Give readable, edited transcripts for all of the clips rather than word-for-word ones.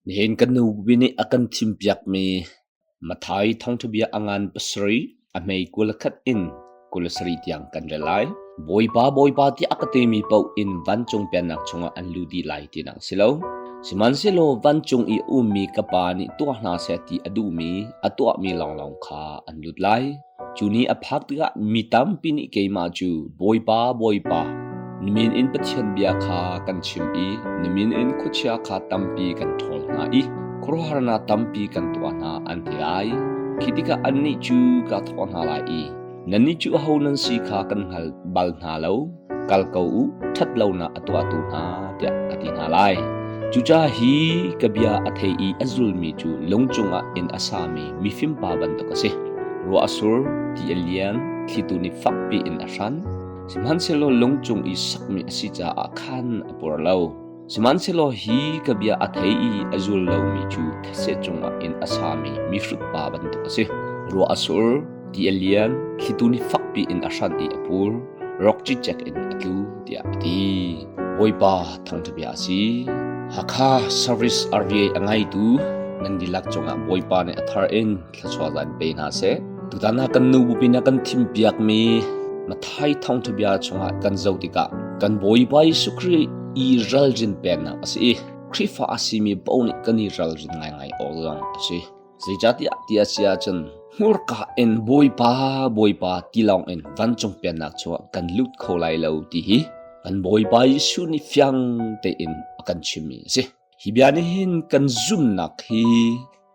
Nihin kan nu bupi nih a kan thimpiakmi Matthai thawngṭhabia a ngan pasarih a hmei 21 in 27 tiang kan rel lai. Bawipa, Bawipa tiah a ka timi paoh in vancung pennak chungah an lut dih lai tinak a si lo. Sihmanhsehlaw vancung i a ummi ka Pa nih tuah hna seh ti a duhmi, a tuahmi lawnglawng kha an lut lai. Cu ni a phak tikah mi tampi nih keimah cu, Bawipa, Bawipa, na min in Pathian bia kha kan chim i na min in khuachia kha tampi kan ṭhawl hna i khuaruahharnak tampi kan tuah hna, an ti lai. Khi tikah annih cu ka thawh hna lai i, Nannih cu aho nan si kha kan hngal bal hna lo. Kal ko u, ṭhat lonak a tuahtu hna, tiah ka ti hna lai. Cucaah hi ka bia a thei i a zulmi cu lung cungah inn a sami mifimpa bantuk a si. Ruah a sur, ti a lian, thlitu nih fakpi in a hran. Sihmanhsehlaw lung cung i sakmi a si caah khan a pur lo. Sihmanhsehlaw hi ka bia a thei i a zul lomi cu thetse cungah inn a sami mihrutpa bantuk a si. Ruah a sur, ti a lian, thlitu nih fakpi in a hranh i a pur, rok cicek in a tlu, tiah a ti. Bawipa thangṭha bia a si. Hakha Service RVA a ngaitu nan dihlak cungah Bawipa nih a thar in thluachuah zan pe hna seh. Tutan ah kan nu bupi na kan thimpiakmi Matthai thawngṭha bia chungah kan zoh tikah kan Bawipa Jesuh Khrih i ralrin peknak a si i Khrihfa a simi paoh nih kan i ralrin ngaingai awk zong a si. Zeicahtiah ti a si ahcun hmurka in Bawipa Bawipa ti lawng in vancung pennak chungah kan lut kho lai lo ti hi kan Bawipa Jesuh nih fiang tein a kan chimmi a si. Hi bia nih hin kan zumnak hi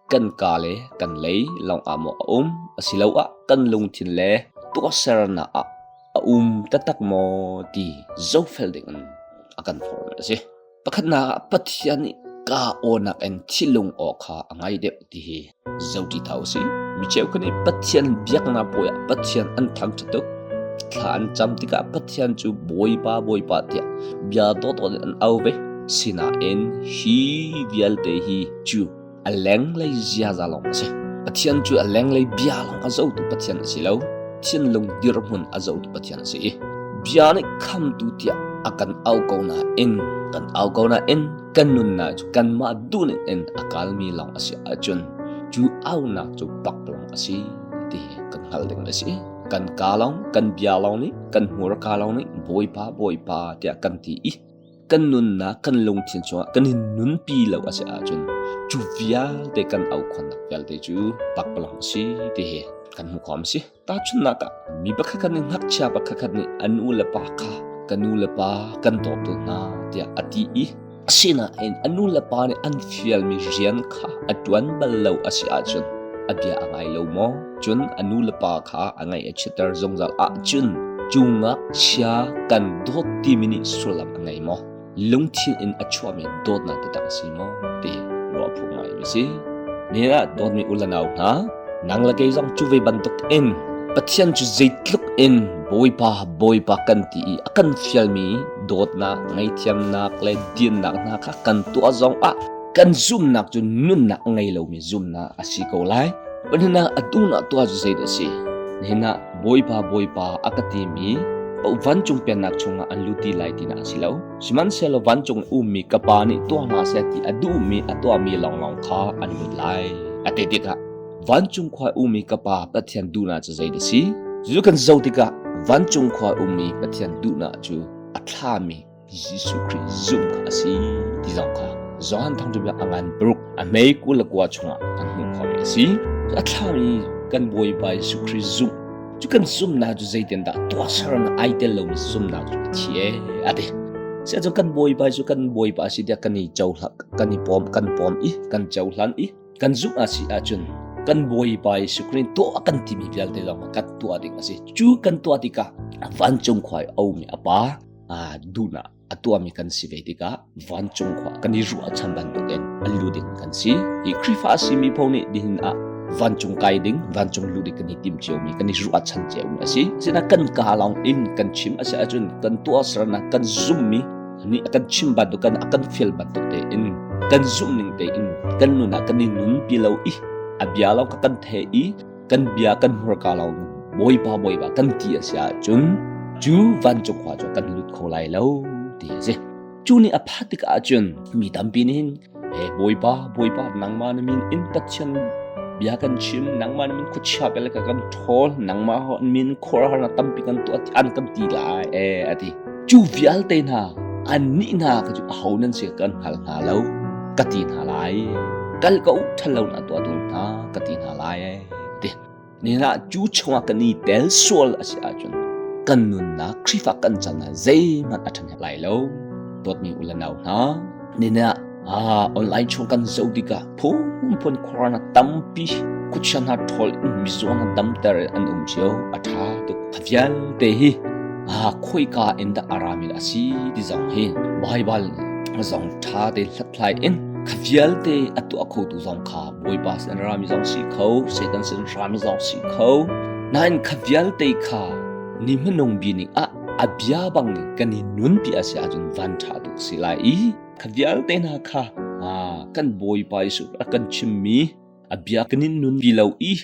kan ka le kan lei lawng ah maw a um asiloah kan lungthin le tuahsernak ah a um taktak maw ti zohfel ding in a kan forhmi a si. Pakhatnak ah Pathian nih ka awnak in thilung aw kha a ngai deuh ti hi zohṭi hna u sih. Mi cheukhat nih Pathian biaknak puai ah Pathian an thangṭhat tuk. Thla an cam tikah Pathian cu Bawipa Bawipa tiah bia dawtawt in an au ve. Sinain hi vialte hi cu a lenglei ziaza lawng a si. Pathian cu a lenglei bia lawng a zohtu Pathian a si lo. Thinlung dirhmun a zohtu Pathian a si i bia nih khamtu tiah a kan au ko nain kan au ko nain kan nunnak cu kanmah duhning in a kalmi lawng a si ahcun cu aunak cu pakpalawng a si ti hi kan hngalh ding a si. Kan ka lawng, kan bia lawng nih, kan hmurka lawng nih Bawipa, Bawipa tiah kan ti i kan nunnak kan lungthin chungah kan in nunpi lo a si ahcun cu vialte kan aukhonnak vialte cu pakpalawng a si ti hi kan hmuh khawm si. Tahchunhnak ah mi pakhat khat nih ngakchia pakhat khat nih a nu le pa kha ka nu le pa kan dawt tuk hna tiah a ti i asinain a nu le pa nih an fialmi rian kha a ṭuan bal lo a si ahcun a bia a ngai lo maw? Cun a nu le pa kha a ngaih a chiatter zungzal ahcun cu ngakchia kan dawt timi nih sullam a ngei maw? Lungthin in a chuahmi dawtnak taktak a si maw? Ti ruah phu ngai a si. Nihin ah dawtmi u le nau hna, nang le kei zong cu ve bantuk in Pathian cu zeitluk in Bawipa, Bawipa kan ti i a kan fialmi dawtnak, ngaihthiamnak le dinnak hna kha kan tuah zong ah kan zumnak cu nunnak ngei lomi zumnak a si ko lai. Pahnihnak atu na tuah cu zeidah a si? Nihin ah Bawipa, Bawipa a ka timi paoh vancung pennak chungah an lut ti lai tinak a si lo. Sihmanhsehlaw vancung i ummi ka Pa nih tuah hna seh ti a duhmi a tuahmi lawnglawng kha an lut lai. A ti tikah vancung khua i ummi ka Pa Pathian duhnak cu zeidah a si? Cucu kan zoh tikah vancung khua i ummi Pathian duhnak cu a thlami Jesuh Khrih zumh kha a si ti zong kha Johan thawngṭha a ngan paruk a mei 29 chungah kan hmuh khawhmi a si. A thlami kan Bawipa Jesuh Khrih zumh cu kan zumhnak cu zeitindah tuahsernak ai tel lomi zumhnak cu a thi ee a ti. Sihmanhsehlaw kan Bawipa cu kan Bawipa a si tiah kan i cohlan kan i pawm kan pawm i kan cohlan i kan zumh a si ahcun kan Bawipa Jesuh Khrih tuah kan timi vialte zong kan tuah ding a si. Cu kan tuah tikah vancung khua i a ummi a Pa duhnak a tuahmi kan si ve tikah vancung khua kan i ruahchan bantukin a lu ding kan si. Hi Khrihfa a simi paoh nih nihin ah vancung kai ding, vancung lu ding kan i tim ciomi, kan i ruahchan ciomi a si. Asinain kan kaa lawng in kan chim a si ahcun kan tuahsernak, kan zummi nih a kan chim bantuk kan a kan fial bantuk tein kan zumh ning tein kan nun ah kan i nunpi lo i a bia lawng ka kan the i kan bia kan hmurka lawng Bawipa Bawipa kan ti a si ahcun cu vancung khua cu kan lut kho lai lo ti a si. Cu nih a phat tikah ahcun mi tampi nih hin E Bawipa, Bawipa, nangmah na min in Pathian bia kan chim, nangmah na min khuachia bel ka kan ṭhawl, nangmah min khuaruahharnak tampi kan tuah an kan ti lai e a ti. Cu vialte hna annih hna kha cu aho nan si kan hngal hna lo ka ti hna lai. Kal ko ṭhalo na tuah tu hna ka ti hna lai e ti. Nihin ah cu chungah kan i tel sual a si ahcun kan nunnak Khrihfa kan can ah zeihmanh a ṭhahnem lai lo. Dawtmi u le nau hna, nihin ah online chung kan zoh tikah phunphun khuaruahnak tampi khuachia hna ṭhawl in mizaw hna damter in an um cio. A ṭha tuk. Kha vialte hi khoika in dah a rami dah a si ti zong hi Baibal zong ṭha te hlathlai in kha vialte a tuah khotu zong kha Bawipa sin rami zong si kho, Satan sin rami zong si kho. Nain kha vialte kha ni hmanung bi ning ah a bia bang kan i nunpi a si ahcun van ṭha tuk si lai i kha vialte hna kha kan Bawipa Jesuh a kan chimmi a bia kan in nunpi lo i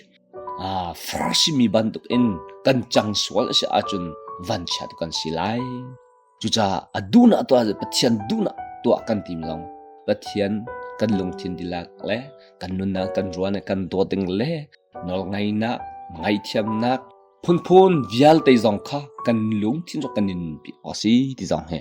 Farasi mi bantuk in kan cang sual a si ahcun vanchiat tuk kan si lai. Cucaah a duhnak tuah Pathian duhnak tuah kan tim zong Pathian kan lungthin dilak le kan nunnak kan ruan kan dawt ding le nawlngaihnak ngaihthiamnak phunphun vialte zong kha kan lungthin cu kan in pi awk si ti zong hi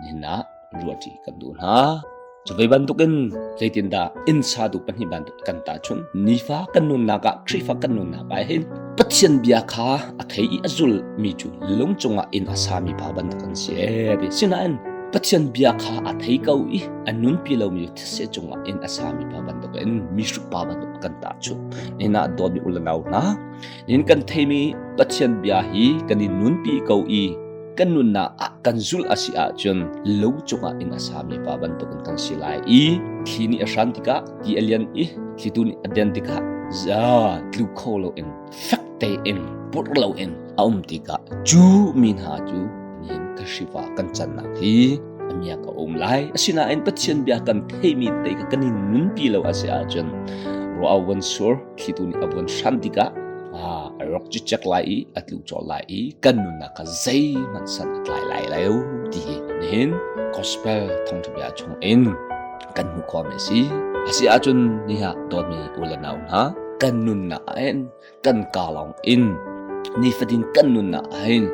nihin ah ruahṭi kan duh hna. Cu ve bantukin zeitindah inn satu pahnih bantuk kan tahchunh nifa kan nunnak ah Khrihfa kan nunnak ah hin Pathian bia kha a thei i a zul mi cu lung cungah inn a sami pa bantuk an si ee ti. Sinain Pathian bia kha a thei ko i a nunpi lomi cu thetse cungah inn a sami pa bantuk in mihrut pa bantuk kan tahchunh. Nihin ah dawtmi u le nau hna, nihin kan theimi Pathian bia hi kan i nunpi ko i kan nunnak ah kan zulh a si ahcun lo cungah inn a sami pa bantukin kan si lai i thli nih a hran tikah ti a lian i thlitu nih a den tikah za tlu kho loin fek tein purh loin a um tikah cu mi hna cu nihin ka hrifa kan cannak hi a miak a um lai. Asinain Pathian bia kan theimi te kha kan i nunpi lo a si ahcun ruah a von sur thlitu nih a von hran tikah a rawk cicek lai i a tlu cawh lai i kan nunnak kha zeihmanh san a tlai lai lo ti hi nihin gospel thawngṭha bia chung in kan hmuh khawhmi a si. A si ahcun niha dawtmi u le nau hna kan nunnak ah hin kan ka lawng in nifatin kan nunnak ah hin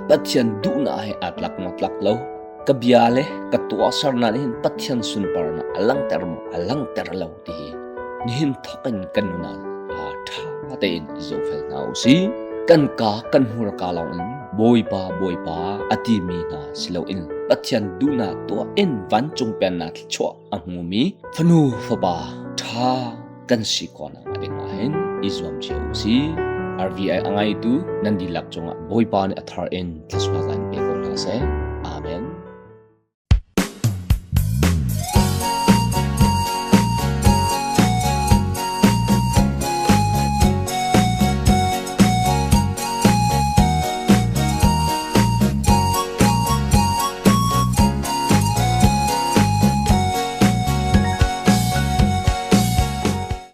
Pathian duhnak he aa tlak maw tlak lo ka bia le ka tuahsernak nih hin Pathian sunparnak a langhter maw a langhter lo ti hi nihin thawk in kan nun ah ṭha tein i zohfel hna u sih. Kan ka kan hmurka lawng in Bawipa Bawipa a timi hna si loin Pathian duhnak tuah in vancung pennak thluachuah a hmumi fanu fapa ṭha kan si khawhnak a ding ah hin i zuam cio u sih. RVI a ngaitu nan dihlak cungah Bawipa nih a thar in thluachuah in pe ko hna seh. Amen.